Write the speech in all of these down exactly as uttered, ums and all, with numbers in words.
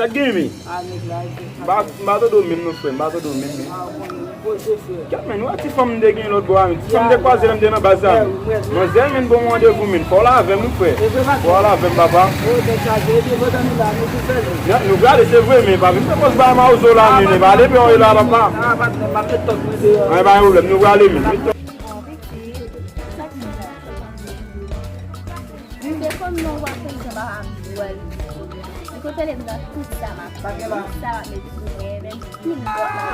Sa k gen, men? M pa, m pa tande w menm non, frè, m pa tande w menm, men. Kèt, men, ou wè ti fanm m te gen lòt bò a, men, ti fanm m te kwaze lè m te nan baz la, men. Manzè, men, bon randevou, men, fò w la avè m, wi, frè. Fò w la avè m, papa. Ya, nou prale, se vre, men pa vin fè kòz ba mawozo la, men, men pa leve w la, papa. An, pa gen pwoblèm, nou prale, men. Bon, pitit, sa ki sa? M te konn non w ap fè jan papa m di w a li. Li kote l nan tout sa m ap fè, tout sa m ap mete sou mwen, menm pil bòt la.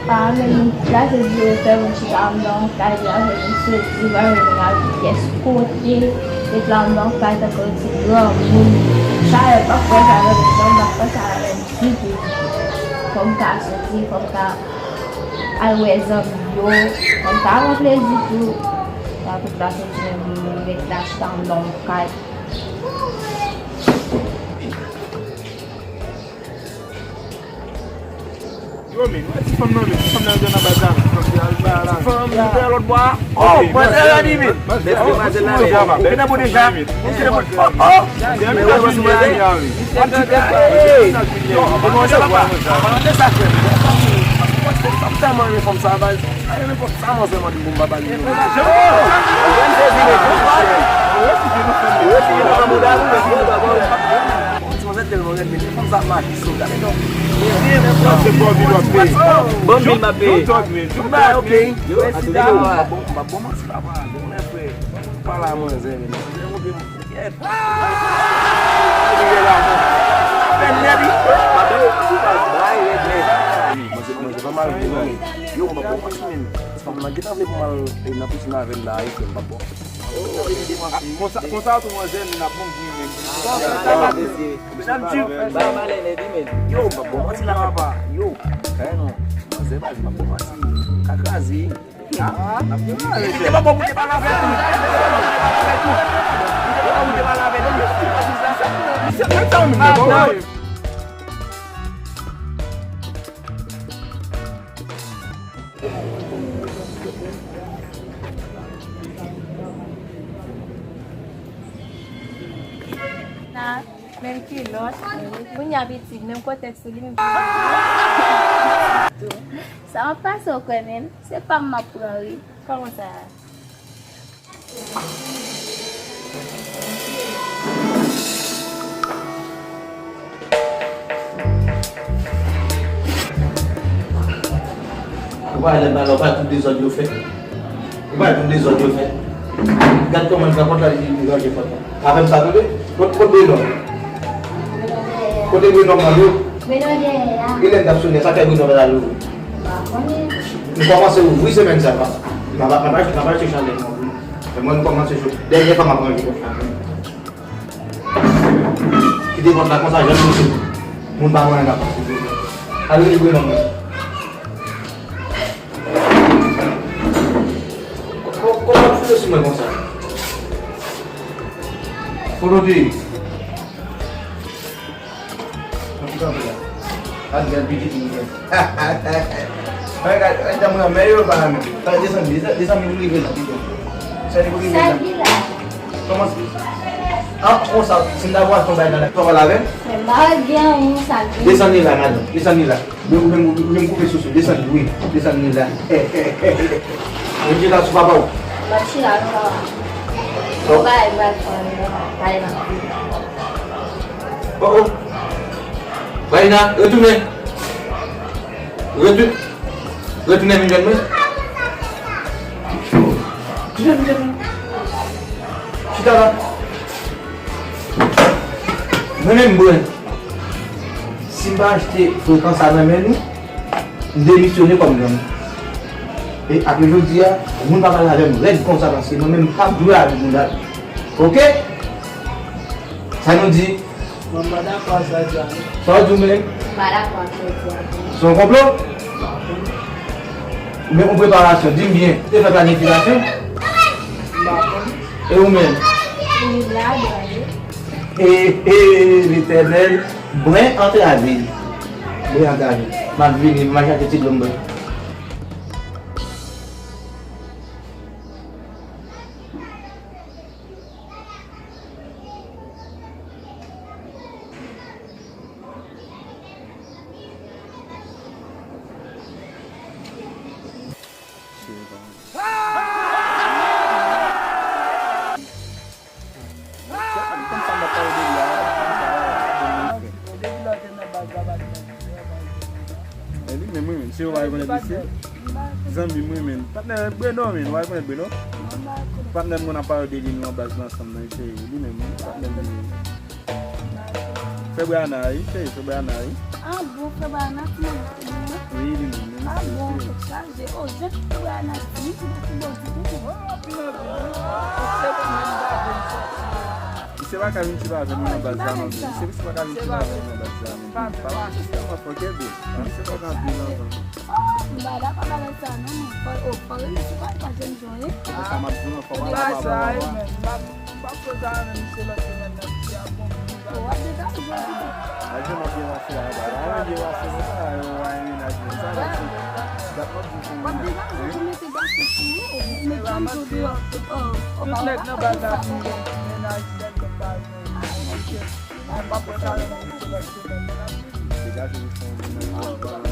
Paran m menm, la se di yo fè mwen chita anndan yon kay, la fè mwen soti, pa renmen al pyès kote, ret la anndan yon kay tankou yon ti granmoun. Chalè, m p ap fè sa avè m, m p ap fè sa avè m ditou. Fò m ka soti, fò m ka al wè zanmi yo, fò m ka pran plezi tou. Sa tout la soti menm, m ret la chita anndan yon kay. Yo, men, wè ti fanm nan, men, ti fanm nan te nan baz la, men. Ti fanm nan te al ba la. Ti fanm nan te al lòt bò a. Oh, manzè la, li, men. Mèsi, manzè la, men. Ou gentan bon deja? Ou gentan bon? Oh, oh. Mwen wè sou manzè. Hey. Yo, mwen konn sa, papa. Mwen konn sa, frè. Mwen tèlman renmen fanm sa, baz. Ay, renmen fanm sa, manzè, mwen di, bon, papa, li. Ti manzè tèlman rèd, men fanm sa mache sou gade non. Se bon vil w ap peye. Bon vil m ap peye. Don't talk, man. Don't talk, man. Yo, mèsi, dam. M pa bon, m pa bon manti, papa. Bon, men, frè. Pale a manzè, men. Manzè, montre m. Kèt. Fè nèt, wi. Manzè, manzè pa mal vre non, men. Yo, m pa bon manti, men. Fanm nan gentan vle pou m al, e, nan piscine avè l la, e, frè, m pa bon. Ah, konsa, konsa tou manzè, men n ap bon gou menm. Mesye, mesye, pa, pa, pa, pa, pa, pa, pa, yo, m pa bon manti la, papa. Yo, kay non, manzè, baz, m pa bon manti. Ka kraze. Ah, n ap kraze. Li te pa bon pou te pale avè l. Li te pa bon pou te pale avè l. Misye, menm sa menm, bon. Na, menm kilòt, kounye a pitit, menm kotèks ou li menm kilòt. Sa m ap pase w kwè menm, se pa m m ap pran wi. Kòman sa? Ou pa lè mal, ou pa tout dezòd yo fè. Ou pa tout dezòd yo fè. Gad kòman l pran pòt la, li, li ranje pòt la. Avè m sa, tande? Kot, kot Brenòm? Kote Brenòm nan, yo? Brenòm dèyè a. E lè n t ap sonnen, sa fè Brenòm la louvri? M pa konnen. M kòmanse ouvri semèn sa, pa. M ap, m ap, m ap achte chalèt mwen pou nou. Men mwen, m kòmanse cho. Dènyè fwa m ap ranje kòb sa. Kite pòt la konsa, jan nou se moun pa mwen la. Al rele Brenòm nan. Kò-, kò-, kòman w file sou mwen konsa? Folodi. Mwen ki kanpe la. Al gad pitit mwen. Gad, gad, gad, mwen, men yo pa la menm. Desann, desann, desann, pou rive la, pito. Desann, pou rive la. Sa ki la? Kòman se? Ah, konsa, si m ta pral fè yon bagay nan la, pa pale avè m? Men m pa gen anyen, sa gen. Desann li la, madanm. Desann li la. Menm, menm, menm koupe sousou. Desann li, wi. Desann li la. Menm chita sou papa w. M ap chita sou papa m. Bon. Yon bagay m pral fè, m pral pale nan. Oh, oh. Raina, retounen. Retou-, retounen vin jwenn mwen. Vin jwenn, vin jwenn mwen. Chita la. Mwen menm, Bren, si m pa achte frekan sa nan men nou, m demisyone kòm granm. E apre jodi a, moun pa pale avè m rèd konsa, paske mwen menm m p ap jwe avèk moun la. Oke? Sa nou di? Mwen pa dakò ak sa w di a, non. Sa w di w menm? M pa dakò ak sa w di a. Se yon konplo? Oubyen yon preparasyon? Di m byen, ou te fè planifikasyon? M pa konn. E ou menm? M la, dwaye. He, he, Letènèl, mwen antrave. Mwen antrave. M ap vini, m a chache ti dlo m bwè. E li menm wi, men, se yo pa rekonèt misye. Zanmi m wi, men. Patnè Breno, men. Ou pa rekonèt Breno? Patnè m, moun ap pale de li, nou an baz nou ansanm nan, se li menm, wi. Patnè m wi. Frè Brianna, wi, cheri, frè Brianna, wi. Ah bon, frè Brianna, ti moun ki gen. Wi, li menm, li menm. Ah bon, tèt chaje. Oh, jan frè Brianna di, ti moun ki bon, di, di, di. Misye pa ka vin chita avè m nan baz la, non, men. Misye, misye pa ka vin chita avè m nan baz la, non. Papa, misye tèlman fò, kenbe. Misye pa ka anpil, non. Oh, m pa dakò bagay sa, non, men. Fò, oh, fò rele sou pa, pa jèn jan, wi. Se sa m ap di w, non, fò w pa. Bagay sa, wi, men. M ap M ap fè sa avè misye lòt semèn nan, misye ap bon pou li. Ou ap degaje w pito. Mwen ap byen pase la, mwen ap byen pase, mwen pa yo, ay, mennaj mwen, sa va, se dat m ap di pou mwen. W ap degaje w pou mete gason sou ou, ou mete yon zo deyò. Tout nèg nan baz la pou mennaj nèg nan baz mwen. Ay, monchè. Mwen ap fè sa avè misye lòt semèn nan. Degaje w pou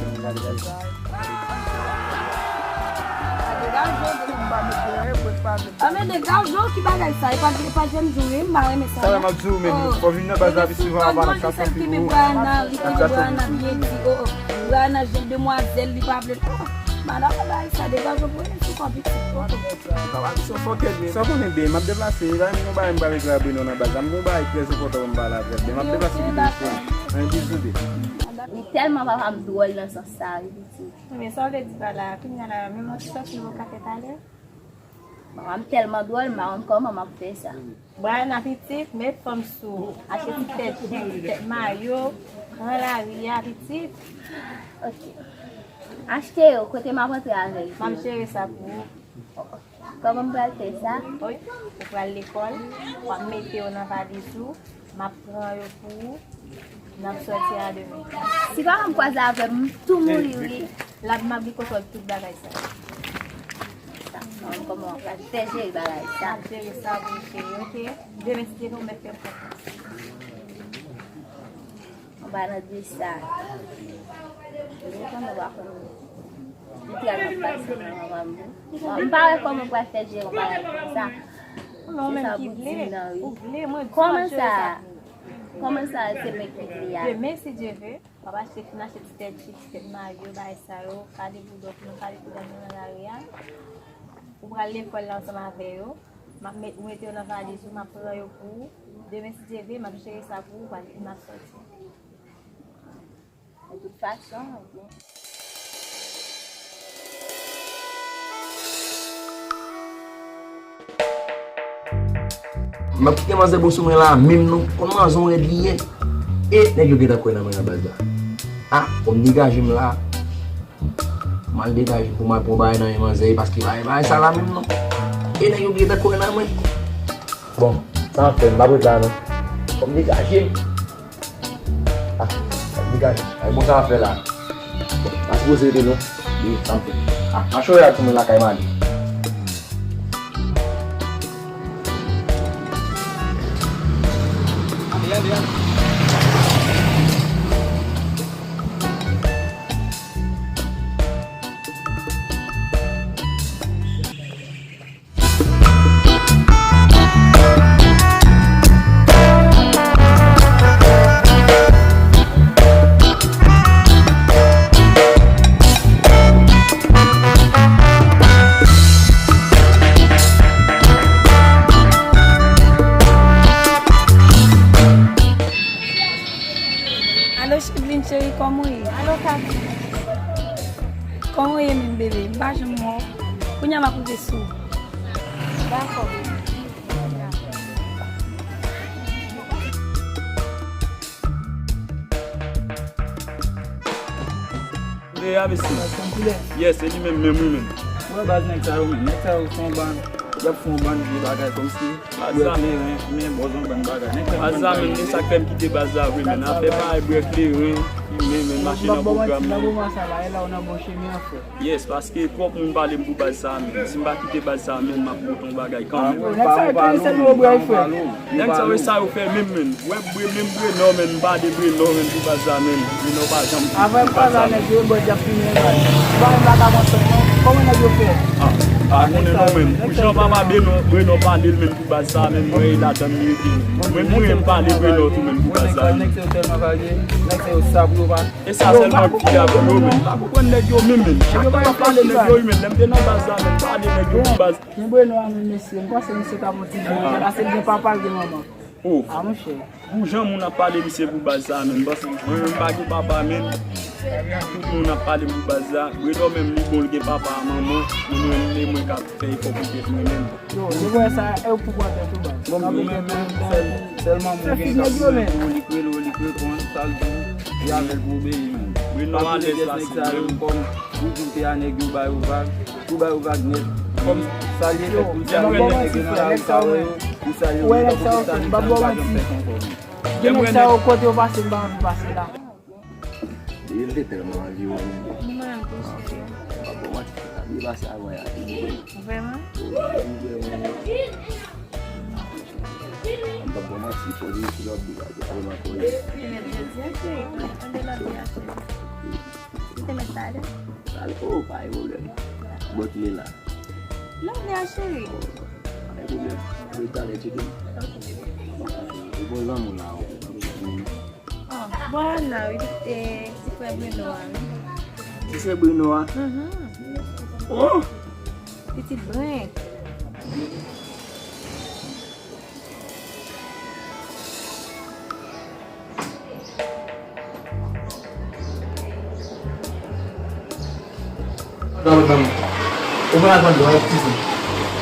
mennaj mwen. A men degaje w, ki bagay sa? E pa, e pa jèn jan, wi, m pa renmen sa, non. Sa la m ap di w, men fò vin nan baz la pi souvan, avan n ap chache anpil pou ou. Brianna, li konnen Brianna byen di, oh, oh. Brianna jèn demwazèl, li pa vle. Oh, madanm, bagay sa, degaje w pou rele sou kò pitit. Sa konnen byen, m ap deplase, e pa yon bagay m pa regle avè nou nan baz la. M gen yon bagay trè enpòtan pou m pale avè l, men m ap deplase pi devan. Yon bizou, baby. Li tèlman papa m dwòl nan sans sa, wi, pitit. Men sa w te di pa la, kounye a la, menm yon ti sòti w ka fè talè. Manman m tèlman dwòl, m pa konn kòman m ap fè sa. Brianna pitit, met fanm sou ou. Achte ti tèt jip, ti tèt mayo, pran lari a pitit. Ok. Achte yo, kote m ap antre avè l? M ap jere sa pou ou. Kòman m pral fè sa? Wi, ou pral lekòl, w ap mete yo nan valiz ou, m ap pran yo pou ou, n ap sòti a demen. Si papa m kwaze avè m, m tou mouri, wi. L ap, m ap gen kontwòl tout bagay sa. Sa, kòman w pral fè jere bagay sa? M ap jere sa pou ou, cheri, ok? Demen, si Dye vle, ou mèt fè m konfyans. Anba nan de sa. Li konn ou pa konn. Li te al nan pase nan manman m. Bon, m pa wè kòman m pral fè jere yon bagay konsa. Non, menm ki vle. Ou vle, mwen di m ap jere sa pou ou. Kòman sa, se mwen ki vle a? Demen, si Dye vle, w ap achte, fin achte ti tèt jip, ti tèt mayo, bagay sa yo, kale boudò pou nou kale boudò nou nan lari a. Ou pral lekòl la ansanm avè yo. M ap met, ou mete yo nan valiz ou, m ap pran yo pou ou. Demen, si Dye vle, m ap jere sa pou ou, w ap, m ap sòti. De tout fason, ebyen. M ap kite manzè bon sou mwen la menm non. Konn manzè on rèd li ye. E nèg yo gentan kwè nan mwen nan baz la. A, fò m degaje m la. M al degaje m pou m al pran bagay nan men manzè, paske bagay, bagay sa la menm non. E nèg yo gentan kwè nan mwen. Bon, sa m ap fè, m p ap ret la non. Fò m degaje m. A, fò m degaje m. Ay, bon, sa m ap fè la. M pa sipoze rete non. Wi, sa m fè. A, mache w la, timoun lakay m ale. Ale, ale, ale. Alo, Chivlin cheri, kòman w ye? Alo, Kaki. Kòman w ye menm, bebe? M pa janm wè w. Kounye a m ap rive sou ou. Dakò. Deja, mesye. Yes, e li menm, menm, wi, menm. Mwen baz nèg sa yo, menm. Nèg sa yo se yon bann. Y ap fè yon bann vye bagay kòmsi bwè kleren, men bòz yon bann bagay. Nèg sa baz la, men, men sa k fè m kite baz la vre, men. Afè parèy bwè kleren, fimen, men mache nan pwogram, men. Yes, paske twòp moun pale m pou baz sa, men. Si m pa kite baz sa, men, m ap pote yon bagay kanmenm. Nèg sa yo, sa yo fè menm, men. Wè, bwe, menm Brenò, menm, m pa de Brenò, menm, pou baz la, menm. Brenò pa janm pou baz la, menm. Avè m pa la, nèg yo, bò, y ap fimen, baz. Ou pa menm vagabon sòt, non? Kòman nèg yo fè? Ah, pa konnen non, menm. Pou jan papa Brenò, Brenò pale l, menm, pou baz sa, menm, mwen, e ladan m li rete. Mwen, mwen, m pale Brenò tou, menm, pou baz la, menm. Nèg sa yo tèlman varye, nèg sa yo sa pou yo pa. E sa sèlman k fè avè yo, menm. Pa konprann nèg yo, menm, menm. Chak tan y ap pale nèg yo, wi, menm. Lè m te nan baz la, menm, pale nèg yo pou baz. Men Brenò a, menm, mesye, m panse misye ka bon ti jan, paske l gen papa, l gen manman. Oh. Ah, monchè. Pou jan moun ap pale misye pou baz sa menm, paske mwen menm pa gen papa menm. Tout moun ap pale m pou baz la. Bredò menm li bon, li gen papa, manman, pou mwen, e mwen k ap fè efò pou tèt mwen menm. Yo, se vre sa, e ou pou pran tèt ou baz. Bon, mwen menm, menm, sèl, sèlman moun gen kap di mwen pou li k rele w, li k reponn, sa l di w, se avè l pou obeyi menm. Bredò alèz la, se mwen menm. Ou di w te a nèg yo ba yo vag, ou ba yo vag nèt. Kòm salye fèt pou salye nèg yo nan lari sa wè yo, ou salye yo tankou se salye sa yo pa janm fèt ankò. Gen nèg sa yo kote yo pase m pa anvi pase la. Li te tèlman anvi wè m. Mwen menm tou cheri. M pa bon manti, li pase a wè a. Vrèman? Wi, vrèman. M pa bon manti, fò di si lòt di la, se vrèman kòrèk. Ou te mèt jodi a cheri, ou te lòt di a cheri. Ou te mèt pale? Pale, oh, pa gen pwoblèm. Bòt li la. Lòt li a cheri. Oh, pa gen pwoblèm. Mwen talè tcheke. Ok, bebe. Ou bon zanmi w la, ou. Oh, bon, la, wi, e, ti frè Bruno a, wi. Ti frè Bruno a? Mhm. Oh! Pitit Bren. Ou pral pran dlo, e ti zi.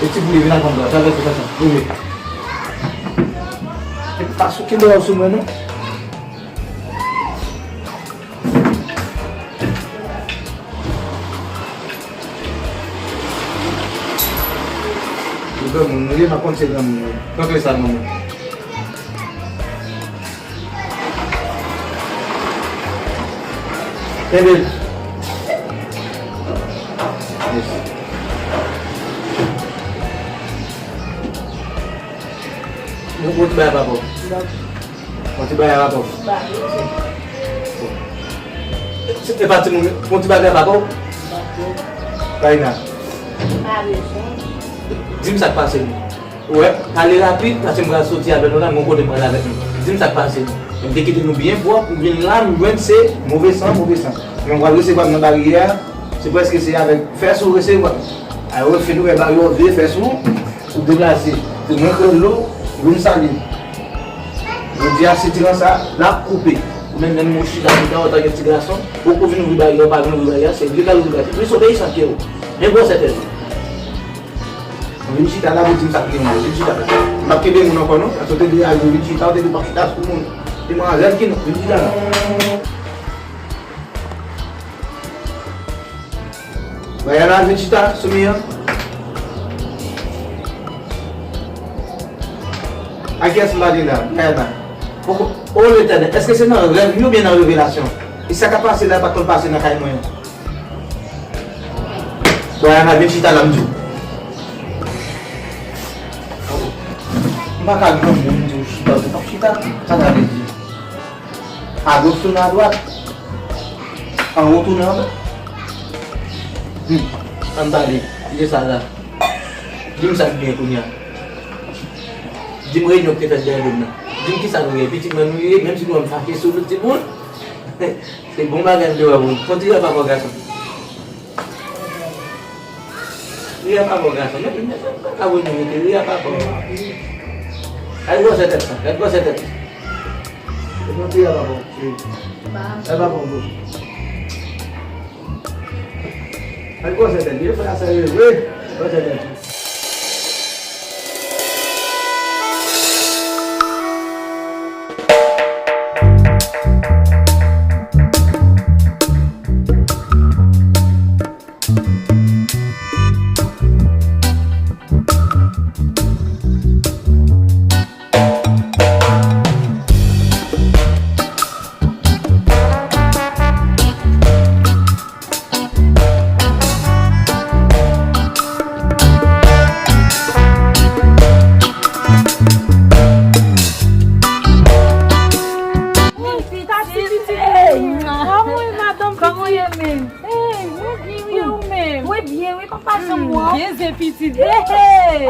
E ti boule, vin al pran dlo, sa vle fè sa, boule. E pa sou kenbe w sou mwen, non. Ou granmoun, ou ye, m ap konn se granmoun, wi. Pran kle sa, granmoun. Kenbe l. Yes. Ou, ou te bay papa w. Yon ti bagay rapò. Bon. Se, se pa timoun, yon ti bagay rapò. Karina. Di m sa k pase nou. Ou wè, pale rapid, paske m pral soti avè nou la, m gon kote m pral avèk nou. Di m sa k pase nou. M te kite nou byen pwòp, m vin la, m jwenn se move san, move san. Men m pral resevwa m nan baryè a, se prèske se avèk fès ou resevwa. Alò, fè nou wè baryè w vye fès ou. Ou deplase, se mwen k rele w, vin salye. Jodi a, sitiran sa, l ap koupe. Ou menm, menm ou chita chita, antanke ti gason, ou poko vin ouvri baryè, ou pa vin ouvri baryè, se li k al ouvri baryè. Plis obeyisan ke ou. Men gwosè tèt ou. Vin chita la, pou di m sa k gen moun. Vin chita la. M p ap kenbe moun ankò, non. Paske ou te deja vin chita, ou te vin p ap chita sou moun. Demwazèl ki non, vin chita la. Brianna, vin chita sou mi an. A kiyès m pale la? Brianna. O, o Letènèl, èske se nan rèv li oubyen nan revelasyon? E sa k ap pase la pa t konn pase nan kay mwen an? Brianna, vin chita la, m di w. M pa ka granmoun, m di w chita, ou te p ap chita. Sa sa vle di? Agoch tounen adwat. Anwo tounen anba. Hmm. Ann pale. Kite sa la. Di m sa k gen kounye a. Di m reyinyon ki te fèt dèyè do m nan. Di m kisa nou ye. Pitit mwen nou ye, menm si nou wè m fache sou nou timoun. Se bon bagay m te wè pou nou. Fon ti rèv avè w gason. Ri a pa bon gason, men, men, men, pa bon, non, men, ri a pa bon. Gad gwosè tèt sa, gad gwosè tèt sa. Ri a pa bon, ri a pa bon, bro. Gad gwosè tèt, li fè sa, wi, wi, gwosè tèt.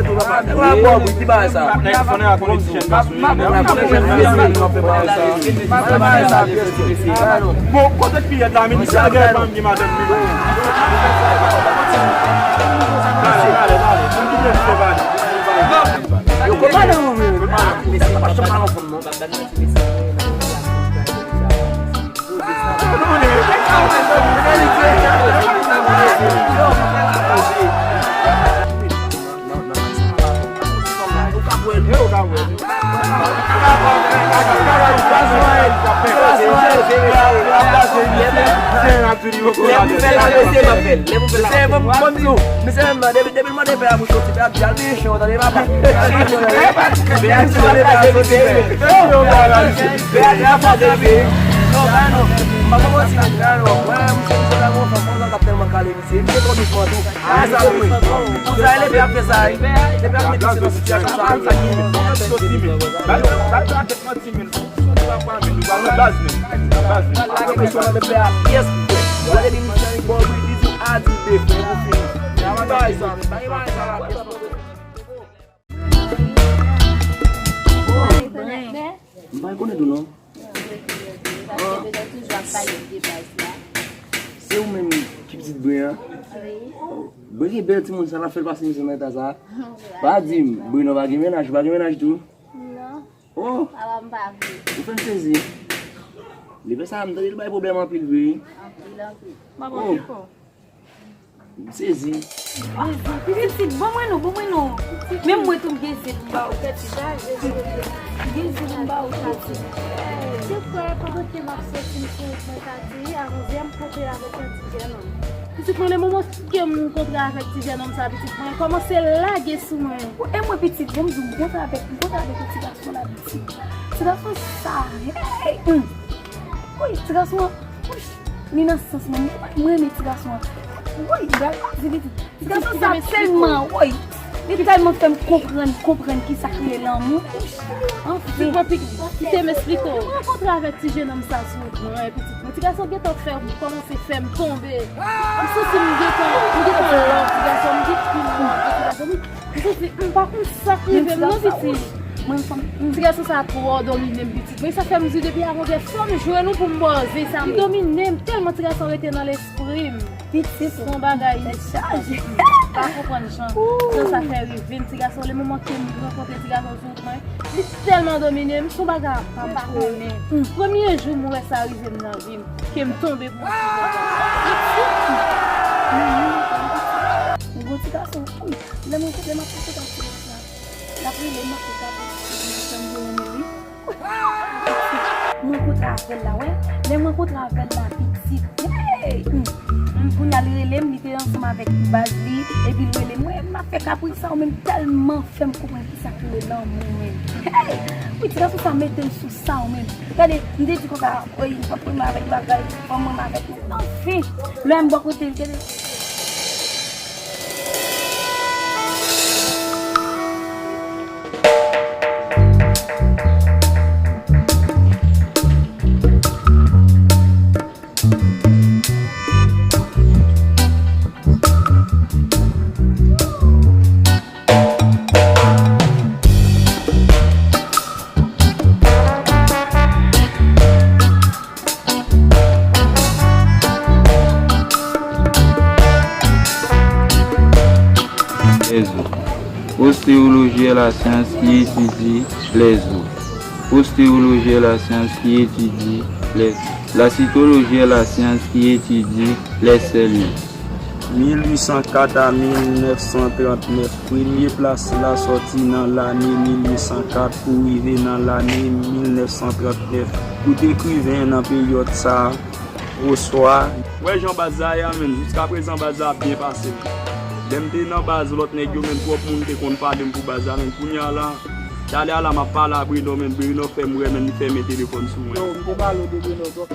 mesye tou, papa. Nèg la bò, wi, ki bagay sa? Nèg fò nèg la konnen ti jèn gason yo, nèg la konnen jèn gason yo, fè bagay sa. Fè bagay sa, mesye. Bon, kote kiyèt la, men misye a gen fanm gen madanm li. Pale, pale, pale. Yo, kòman nou, men? Mesye, pa chanm pale ansanm non. Depi, depi l mande fè a bouch soti, fè ap di al mechan, tande papa. Non, pa non. M pa konn si misye la non. Wè, misye, misye la gon fanm konsa k ap tèlman kale misye. Misye twò dousman tou. A sa wi. Pou sa, e lepè ap fè sa, wi. Lepè ap mete misye nan sitiyasyon sa, sa ki. Soti, men. Bal, bal, bal, tèt manti, men. Soti pa kwa, men. Nou pa nan baz, men. Nan baz, men. Lage mesye nan lepè a pyès. Wale di misye li bò, wi, li di a di de, frè, pou fini. Bagay sa, men. Bagay sa la pyès. M pa rekonèt ou non. Paske yo toujou ap pale de baz la. Se ou menm ki pitit Bren an? Wi. Bren gen bèl timoun sa, l ap fè l pase misye nan eta sa. Pa di m, Bren an pa gen mennaj, ou pa gen mennaj tou? Non. Oh! Papa m pa vle. Ou fè m sezi. Lepè sa a, m tande l bay pwoblèm anpil vre. Anpil, anpil. M ap okipe w. M sezi. Pitit, ban mwen non, ban mwen non. Menm mwen tou m gen zye pou m ba ou. M gen zye pou m ba ou, Tati. Se kwè, pandan ke m ap soti, m sou wout mwen, Tati, avan yè m kontre avèk yon ti jènòm. Pitit mwen, le moman ke m kontre avèk ti jènòm sa, pitit mwen kòmanse lage sou mwen. E mwen pitit, bon, m di w, m kontre avèk, m kontre avèk yon ti gason la, pitit. Ti gason sa, hey, hmm. Woy, ti gason an, woy, li nan sans mwen, mwen renmen ti gason an. Woy, li pral pase pitit. Ti gason sa tèlman, woy, li tèlman fè m konprann, konprann kisa k rele lanmou. Anfen. Pitit mwen, kite m esplike w. Mwen rankontre avèk ti jennonm sa sou wout mwen, pitit mwen. Ti gason gentan fè, kòmanse fè m tonbe. M santi m gentan, m gentan love ti gason, m gentan love ti gason. M santi m pa konn sa k rive m non, pitit. Ti gason sa twò domine m, pitit. Men sa fè m di depi avanyè fò m jwenn ou pou m ba w zen sa. Li domine m tèlman ti gason rete nan lespri m. Pitit. Se yon bagay tèt chaje. Pa konprann jan, jan sa fè rive m, ti gason, le moman ke m rankontre ti gason sou wout mwen, li tèlman domine m, se yon bagay m pa konnen. Premye jou m wè sa rive m nan vi m, ke m tonbe pou yon ti gason. Pitit. Yon ti gason, wi. Lè mwen, lè m ap koute sa, l ap rele m, m ap fè kaprè, m ap fè m renmen li. Mwen kontre avè l la, wè. Lè mwen kontre avè l la, pitit. Hey! Kounye a, li rele m, li te ansanm avèk baz li, epi l rele m. Mwen, m ap fè kapris sa, ou menm tèlman fè m konprann kisa k rele lanmou, menm. Hey! Wi, ti gason sa mete m sou sa, ou menm. Gade, m te di konsa, wi, m p ap renmen avèk bagay, fò m renmen avèk mwen. Anfen, lè m bò kote l, gade. Ostéologie est la science qui étudie les os. Ostéologie est la science qui étudie les os. La cytologie est la science qui étudie les cellules. Mil uit san kat a mil nèf san trant nèf. Premye plas la sòti nan lane mil uit san kat pou rive nan lane mil nèf san trant nèf. Tout ekriven nan peryòd sa a, oswa. Wè jan baz la ye a, menn. Jiskaprezan, baz la ap byen pase. Lè m te nan baz lòt nèg yo, menn, twòp moun te konn pale m pou baz la, menn. Kounye a la, talè a la, m ap pale a Bruno, menn. Bruno fè m wè, menn, li fèmen telefòn sou mwen. Yo, m te pale w de Bruno twòp.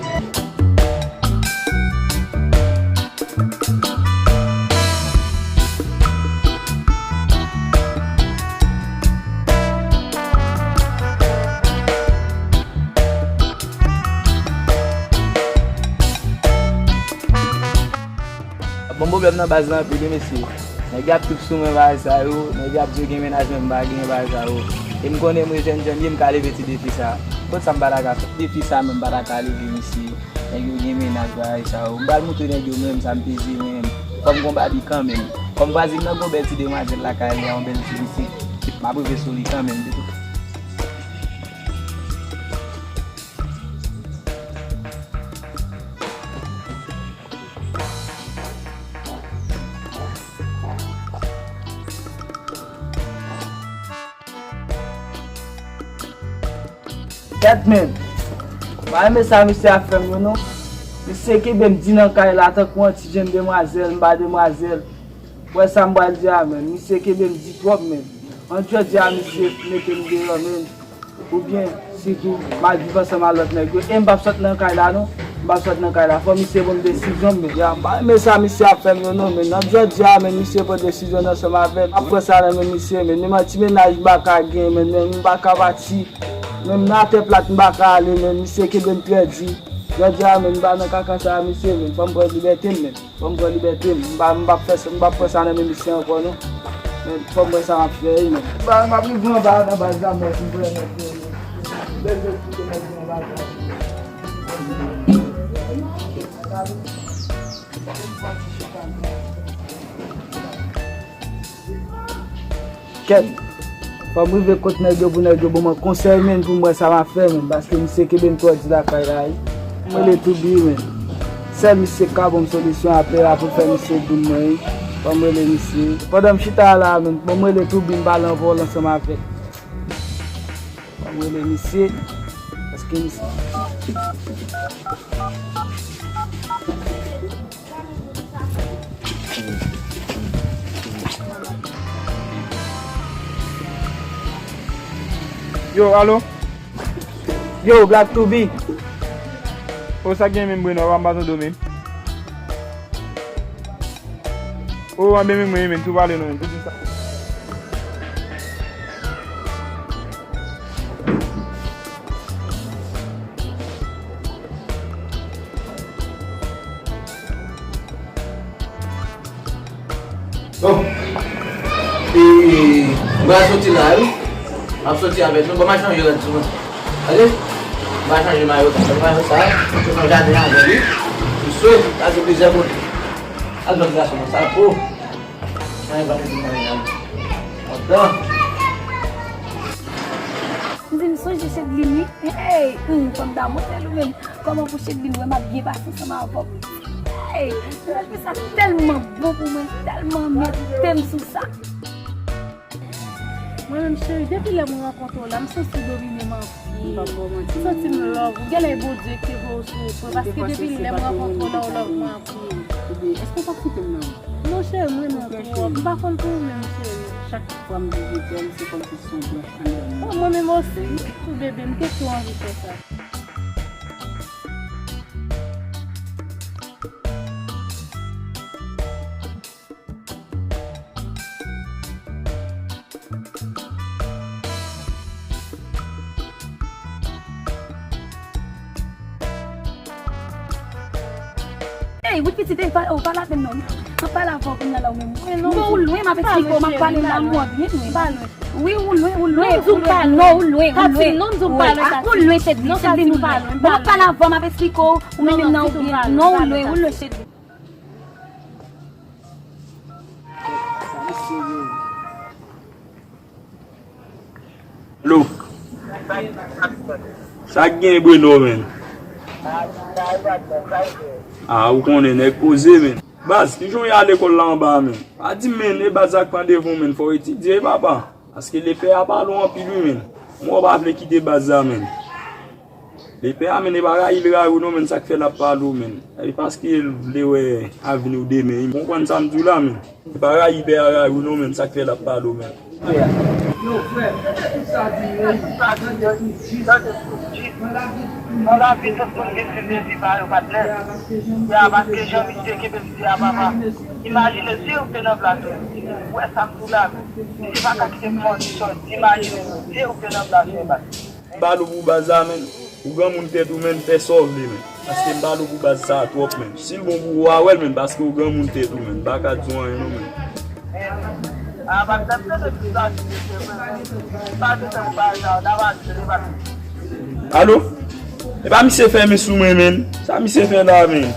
Ap ban m pwoblèm nan baz la anpil wi mesye. Nèg y ap trip sou mwen bagay sa yo, nèg y ap di yo gen mennaj men m pa gen bagay sa yo. E m konnen mwen jèn jan m ye m ka leve ti defi sa. Kot sa m pa ta ka fè defi sa men m pa ta ka leve mesye. Nèg yo gen mennaj bagay sa yo. M pral montre nèg yo menm sa m peze menm. Fò m gon babi kanmenm. Kòm vwazin nan gon bèl ti demwazèl lakay li a, yon bèl ti pitit. M ap rive sou li kanmenm de tout. Kèt menm. M pa renmen sa misye ap fè m yo non. Misye kenbe m di nan kay la tankou yon ti jenn demwazèl, m pa demwazèl. Wè sa m pral di a menm. Misye kenbe m di twòp menm. An jodi a misye mete m deyò menm. Oubyen, sitou, m al viv ansanm ak lòt nèg yo. E m p ap sot nan kay la non. M p ap sot nan kay la. Fò misye ban m desizyon m menm. Ya, m pa renmen sa misye ap fè m yo non, men nan jodi a menm misye pran desizyon l ansanm avè m. M ap pran sa nan men misye, men menm yon ti mennaj m pa ka gen, men, men m pa ka pati. Menm nan atè plat m pa ka ale, men misye kenbe m trè di. Jodi a menm m pa nan kaka sa a misye, men fò m pran libète m, men. Fò m pran libète m. M pa, m p ap fè sa, m p ap pran sa nan men misye ankò non. Men fò m wè sa m ap fè wi, men. M pa, m ap rive anba nan baz la, mwen, si m pran nèg yo, men. Bèl jèt pou te nèg yo anba la. Kèt. Fò m rive kot nèg yo pou nèg yo ban mwen konsèy, menn, pou m wè sa m ap fè, menn, paske misye kenbe m twò di lakay la, wi. Fò m rele Toubi, menn. Sèl misye k ka ban m solisyon apre a pou fè misye doum mwen, wi. Fò m rele misye. Pandan m chita la, menn, fò m rele Toubi, m pale anpil ansanm avè l. Fò m rele misye, paske misye. Yo, alo? Yo, Black Toubi. O, sa gen menm, Bruno, w ap baton do menm. O, anben menm, mwen menm, tou pale non, tou di sa. Bon. E, m pral soti la, wi. M ap soti avèk nou. Bon, m a chanje rad sou mwen. Tande? M a chanje mayo sa. Mayo sa, se yon jaden avè li. Misye, sa se plizyè kote. Al jwenn gason sa, po. Sa yon bagay ki mwen al. Antan. M di m sonje Chedlin wi. Hey, hum, fò m ta montre l ou menm. Kòman pou Chedlin wè m ap byen pase ansanm avè w. Hey, mwen fè sa tèlman bon pou mwen, tèlman mèt tèm sou sa. Mwen menm cheri, depi lè mwen rankontre w la, m santi w domine m anpil. M santi m love ou. Genlè e Bondye ki te voye w sou wout mwen, paske depi lè mwen rankontre w la, w love mwen anpil. Ebyen, èske w p ap kite m nan? Non cheri, m renmen w twòp. M pa konn pou ou menm cheri. Chak fwa m di je t'aime, se kòmsi se yon branch anndan m. Oh, mwen menm osi, tou bebe, m te tou anvi fè sa. Ey, wout pitit, ey, pa, oh, pa lapenn non. Mwen pale avè w kounye a la ou menm. Non, ou lwen, m ap eksplike w, m ap pale la, ou byen lwen. Wi, ou lwen, ou lwen, ou lwen. Non, ou lwen, ou lwen. Ou lwen, Chedlin, Chedlin, ou lwen. Bon, m ap pale avè w, m ap eksplike w, ou menm nan ou byen. Non, ou lwen, ou lwen, Chedlin. Sa misye ye. Sa k gen, Bruno, menn? Ah, ou konnen, nèg poze, menn. Baz, kijan w ye a lekòl la anba a, menn? Pa di m, menn, e baz sa k pran devan w, menn, fò w etidye, papa. Paske lepè a pale w anpil, wi, menn. Mwen, w pa vle kite baz la, menn. Lepè a, menn, e pa rayi l rayi w non, menn, sa k fè l ap pale w, menn. E paske l vle wè avni w demen, wi. Konprann sa m di w la, menn. E pa rayi pè a rayi w non, menn, sa k fè l ap pale w, menn. Yo, frè, tout sa di yo, nan lavi, tout moun gen se dezi pa yo, patnè. Ya, paske jan misye kenbe misye a, papa. Imajine si ou te nan plas mwen. Ou wè sa m di w la, menn. Misye pa ka kite m fè yon ti sòti. Imajine si ou te nan plas mwen, patnè. M pale w pou baz la, menn. Ou granmoun tèt ou, menn, fè sa w vle, menn. Paske m pale w pou baz sa a twòp, menn. Si l bon pou ou, w a wè l, menn, paske ou granmoun tèt ou, menn. M pa ka di w anyen, non, menn. Alo? E pa misye fèmen sou mwen, menn. Sa misye fè la, menn?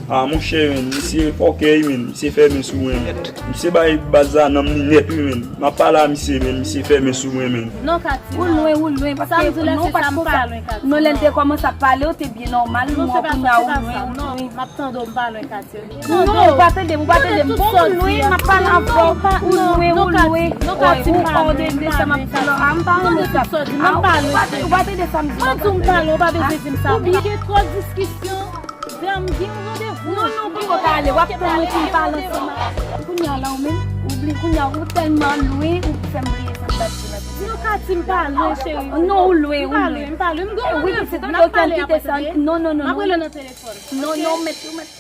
Ah, monchè, menn. Misye fòkè, wi, menn. Misye fèmen sou mwen, menn. Misye bay baz la nanm li nèt, wi, menn. M ap pale a misye, menn, misye fèmen sou mwen, menn. Non, Katy, ou lwen, ou lwen, paske non, paske ou pa lwen, Katy, non, lè l te kòmanse ap pale, ou te byen nòmal, non, se pa sa, se pa sa, non, m ap tande w, m pa lwen, Katy. Non, ou pa tande m, ou pa tande m. Bon, ou lwen, m ap pale avè w, ou lwen, ou lwen. Ou hors de, de sa m ap di la. Ah, m pa renmen sa. Ah, ou pa tande, ou pa tande sa m di la. Mwen di w m pa lwen, ou pa bezwen di m sa. Ou byen gen twòp diskisyon. Dam, gen yon randevou. Non, non, ou poko ka ale. W ap tann mwen pou m pale ansanm avè w. Kounye a la, ou menm, ou bliye, kounye a, ou tèlman lwen, ou fè m bliye sa m t ap di la. Di nou ka di m pa lwen, cheri. Non, ou lwen, ou lwen. M pa lwen, m pa lwen. M gen randevou. N ap pale apre, tande? Non, non, non, non. M ap rele w nan telefòn. Non, non, ou mèt, ou mèt.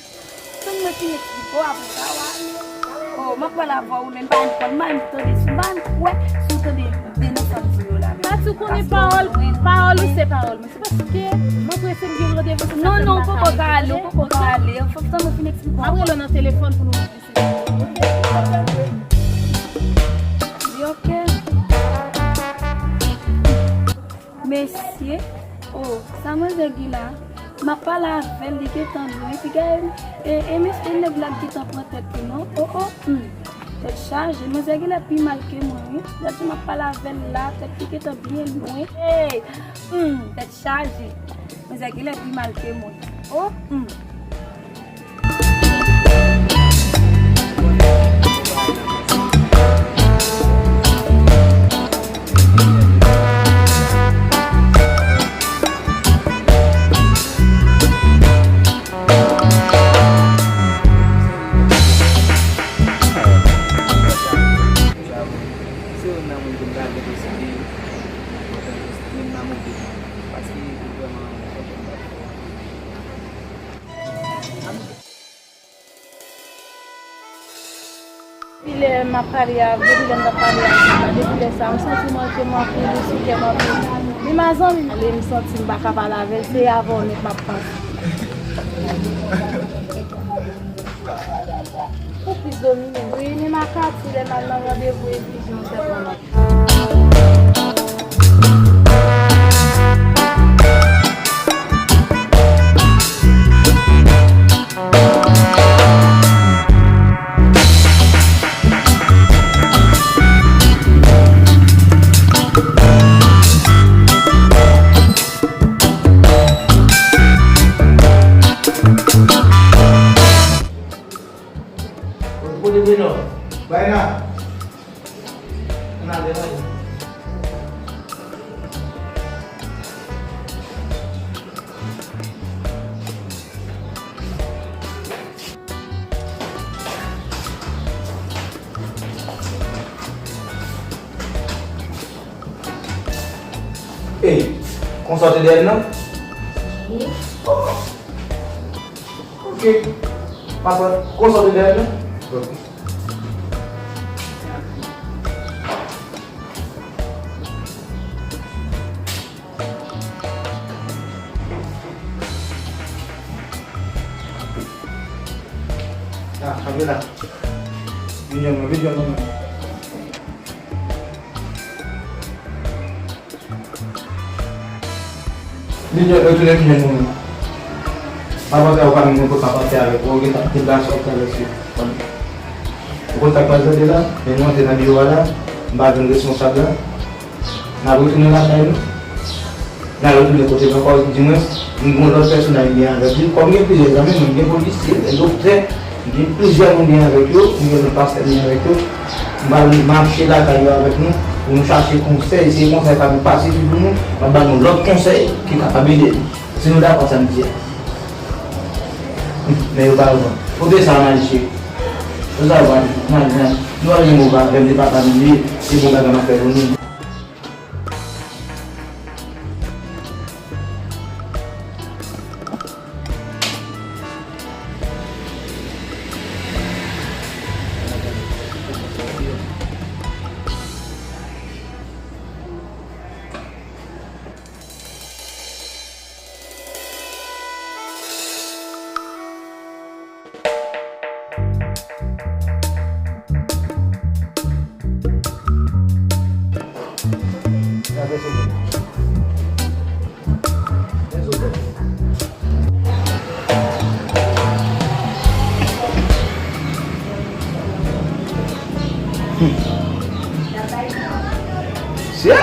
Tann mwen fini eksplike w apre sa, w a ale. Oh, m ap pale avè w, ou lwen, m pa menm konn, m pa menm tande, m pa menm kwè si w tande de nan sa m di yo la menm. Katy, ou konnen pawòl, pawòl ou se pawòl mwen. Se paske mwen prese, m gen randevou, se sa fè m pa ka ale. Non, non, ou poko ka ale, ou poko ka ale. Fòk tann mwen fin eksplike w. M ap rele w nan telefòn pou nou reyisi. Li oke. Mesye, oh, sa manzè gen la? M ap pale avè l, li gentan lwen. Piga e, e, e mesye nèg la gentan pran tèt li non. Oh, oh, hmm. Tèt chaje, manzè genlè pi mal ke mwen, wi. Gad jan m ap pale avè l la, tèt li gentan byen lwen. Hey, hmm, tèt chaje. Manzè genlè pi mal ke mwen. Oh, hmm. Se youn nan moun ke m ta vle deside, youn nan move moun. Paske li vrèman enpòtan. Depi lè m ap pale avè l, depi lè m t ap pale avè l la, depi lè sa a, m santi m antre, m antre, li sou kè m antre. Li ma zanmi m ale, m santi m pa ka pale avè l, se avè w nèt m ap panse. Ou plis domine m. Wi, men m ak Katy, lè m al nan randevou e vizyon sèlman m ap Kote Bruno? Bay la. Ann ale, ann ale. Ey, konsa w te dèyè l nan? Wi. Oh. Ok. Papa, konsa w te dèyè l nan? Ok. Ah, kanpe la. Vin jwenn mwen, vin jwenn mwen. Vin jwenn, retounen vin jwenn mwen. Papa sa ou pa menm gen kote pa pase avèk ou, ou gen ta, gen ta sòti avèk li. Ou konn sa k pral tande la? Men nou antre nan biwo a la, m pa jwenn responsab la. N ap retounen lakay nou. N al retounen kote m ankò, di mwens, m gen yon lòt pèsonaj m gen avèk li. Kòm gen plizyè zanmi mwen, m gen polisye, m gen doktè, m gen plizyè moun m gen avèk yo, m gen lòt pastè m gen avèk yo. M pral mache lakay yo avèk nou, pou nou chache konsèy, si e konsèy pa nou pa sifi pou nou, m ap ba nou lòt konsèy ki kapab ede nou. Si nou dakò sa m di a. Men yo pa reponn. Kote sa, Malice? Kote sa, Malice? Malice, nou pa gen mo pa avè m, se papa nou ye, se bon bagay m ap fè pou nou. Sye!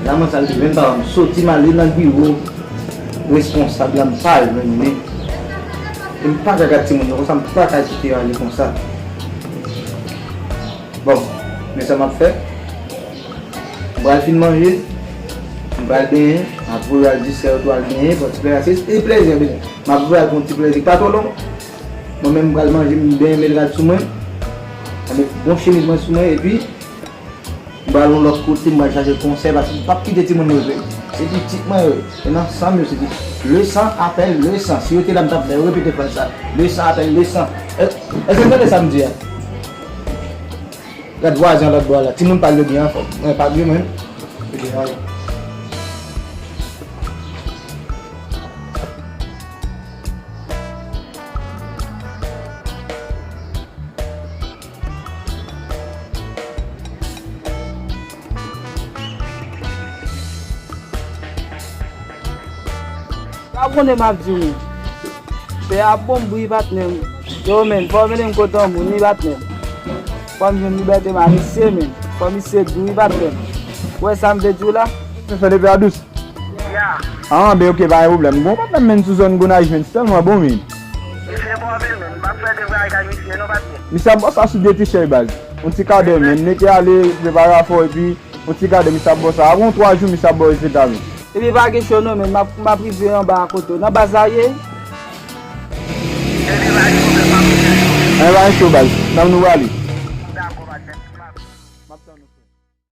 Laman sa l te jwenn papa m soti m ale nan biwo responsab la m pa jwenn li. E m pa ka gad timoun yo konsa, m pa ka kite yo ale konsa. Bon, men sa m ap fè. M pral fin manje, m pral benyen, m ap voye al distrè yo tou al benyen, pran ti plezi, se plezi, ebyen. M ap voye al pran ti plezi, pa twò long. Mwen menm m pral manje, m benyen, met rad sou mwen. M met bon chemiz mwen sou mwen, epi m pral yon lòt kote, m pral chache konsèy, paske m p ap kite timoun yo jwe. Se pitit mwen yo ye. E nan san m yo, se pitit. Le sang appelle le sang. Si yo te la, m t ap fè yo repete fraz sa. Le sang appelle le sang. È-, èske n tande sa m di a? Gad vwazen an lòt bò a la. Timoun pa l yo byen anfòm. Mwen pa byen mwen. Ok, ale. Sa w konnen m ap di w, men. Pè a bon bri patnè m. Yo, men, fò w mennen m kote yon moun, wi, patnè m. Fò m jwenn libète m a misye, men. Fò misye di wi, patnè m. Ou wè sa m vle di w la? Fè de pè a dous. Ya. Ah, ben ok, pa gen pwoblèm. Bon, patnè m, men sou zòn Gonayiv, men, sèlman bon, men. Misye bon anpil, men. M pa fè de bagay kay misye, non, patnè. Misye ap bò sa sou de ti chèy baz. Yon ti kadè, men. Mete ale, prepare afè w, epi yon ti kadè, misye ap bò sa. Apre yon twa jou, misye ap bò rezilta, men. Epi pa gen cho non, men m ap, m ap rive anba a kote w. Nan baz la ye? Ebyen, pa gen pwoblèm, m ap rive. Anyen pa gen cho, baz. Nan nou prale.